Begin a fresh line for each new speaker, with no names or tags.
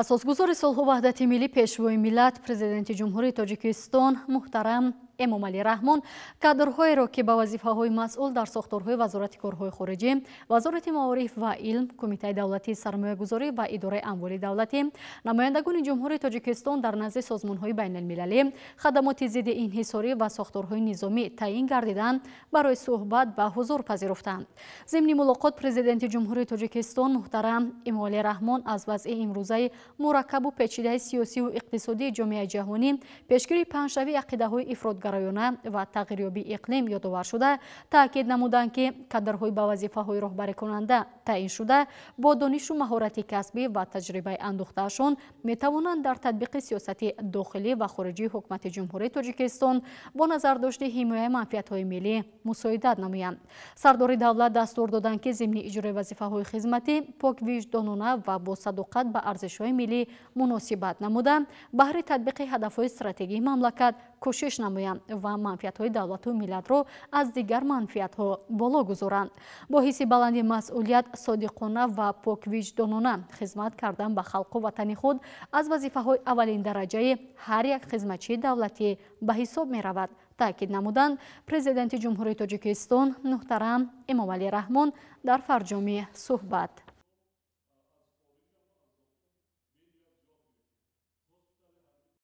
Асосгузори сулҳу ваҳдати миллӣ, Пешвои миллат, Президенти Ҷумҳурии Тоҷикистон муҳтарам Эмомалӣ Раҳмон кадрҳоеро, ки ба вазифаҳои масъул дар сохторҳои Вазорати корҳои хориҷӣ, Вазорати маориф ва илм, Кумитаи давлатии сармоягузорӣ ва идораи амволи давлатӣ, намояндагони Ҷумҳурии Тоҷикистон дар назди созмонҳои байналмилалӣ, хадамоти зидди инҳисорӣ ва сохторҳои низомӣ таъин гардиданд, барои суҳбат ба ҳузур пазируфтанд. Зимни мулоқот Президенти Ҷумҳурии Тоҷикистон муҳтарам Эмомалӣ Раҳмон аз вазъи имрӯзаи мураккабу печидаи сиёсиву иқтисодии ҷомеаи ҷаҳонӣ, пешгирии паҳншавии ақидаҳои ифротгароёна ва тағйирёбии иқлим ёдовар шуда, таъкид намуданд, ки кадрҳои ба вазифаҳои роҳбарикунанда таъин шуда бо донишу маҳорати касбӣ ва таҷрибаи андӯхтаашон метавонанд дар татбиқи сиёсати дохилӣ ва хориҷии Ҳукумати Ҷумҳурии Тоҷикистон бо назардошти ҳимояи манфиатҳои миллӣ мусоидат намоянд. Сардори давлат дастур доданд, ки зимни иҷрои вазифаҳои хизматӣ поквиҷдонона ва бо садоқат ба арзишҳои миллӣ муносибат намуда, баҳри татбиқи ҳадафҳои стратегии мамлакат кӯшиш намоянд ва манфиатҳои давлату миллатро аз дигар манфиатҳо боло гузоранд. Бо ҳисси баланди масъулият, содиқона ва поквиҷдонона хизмат кардан ба халқу ватани худ аз вазифаҳои аввалиндараҷаи ҳар як хизматчии давлатӣ ба ҳисоб меравад, таъкид намуданд Президенти Ҷумҳурии Тоҷикистон муҳтарам Эмомалӣ Раҳмон дар фарҷоми суҳбат.